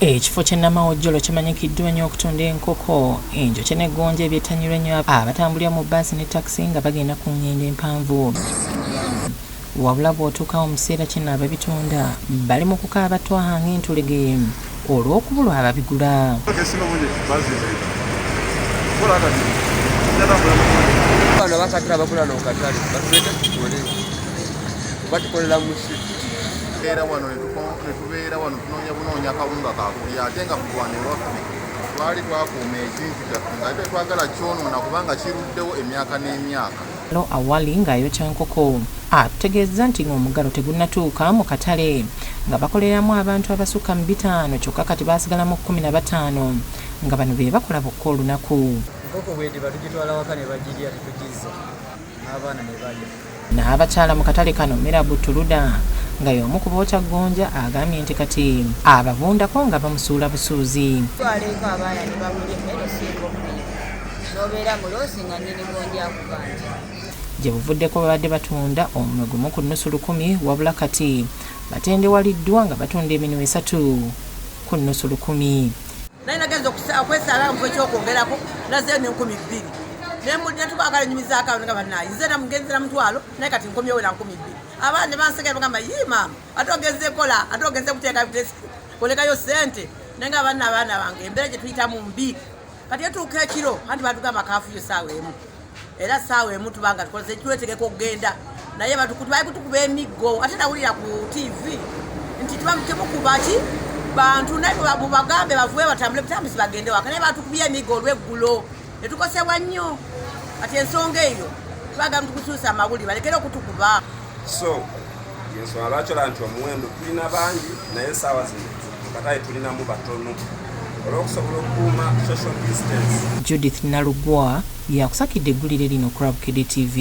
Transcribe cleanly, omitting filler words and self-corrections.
Ekifo ky'e Namawojjolo kimanyikiddwa nnyo okutunda enkoko enjokye n'eggonja ebyettanyirwa ennyo abatambulira mu bbaasi ne takisi nga bagenda ku ngendo empanvu. Wabula bw'otuukawo mu kiseera kino ababitunda bali mu kukaaba twaha ng'entulege olw'okubulwa ababigula. Bano bakatale abakola no katale batuleke tukole oba tukolera mu city. Tubeera wano netubeera wano tunoonya bunoonya akawunga kakulya ate nga kulwana ewaffe twali twakuuma ekintu kyaffe nga tetwagala kyonoona kubanga kiruddewo emyaka n'emyaka. Awali ng'ayokya nkoko atutegeezza nti ng'omuggalo tegunnatuuka mu katale nga bakoleramu abantu abasukka mu 5 kyokka kati baasigalamu 15 nga bano be bakola bokka olunaku. Enkoko bwediba tugitwala waka ne bagirya tetugizza n'abaana ne balya. N'abakyala mu katale kano Mirabu Tuluda nga y'omu ku bookya gonja agambye nti kati ababundako nga bamusuula busuuzi. Twaleeko abaana ne bamulya emmere osinga okuyiga n'obeera muloosi nga nnyini gonja akubanja. Gye buvuddeko babadde batunda omunwe gumu ku nusu 1000 wabula kati batendewaliddwa nga batunda eminwe 3 ku nusu 1000. Naye nagenza okwesala nfu ekyokwongerako nazeeyo ne 2000. Netubaagala nyumizaako awo nga bannaye nze namugenzi na mutwalo naye kati nkomyewo na 2000. Abaana ne banseka bagamba yii maama ate ogenze kola ate ogenze kuteeka kolekayo ssente naye nga abaana bange embeera gye tuyitamu mbi. Kati etuuka ekiro anti batugamba kaafuyo ssaawa emu era ssaawa emu tubanga tukozesa twetegeka okugenda naye bali kutukuba emiggo ate nawulira ku TV nti temukuba ki bantu naye mubagambe bavuwe batambule butambuzi bagende waka naye batukubye emiggo olw'eggulo netukosebwa nnyo. Kati ensonga eyo twagala tukusuusa amawulire balekere okutukuba. So ensonga lwaki olaba nti omuwendo tulina bangi naye essaawa zino mu katale tulinamu batono olw'okusobola okukuuma social distance. Judith Nalugwa yakusakidde eggulire lino ku Bukedde TV.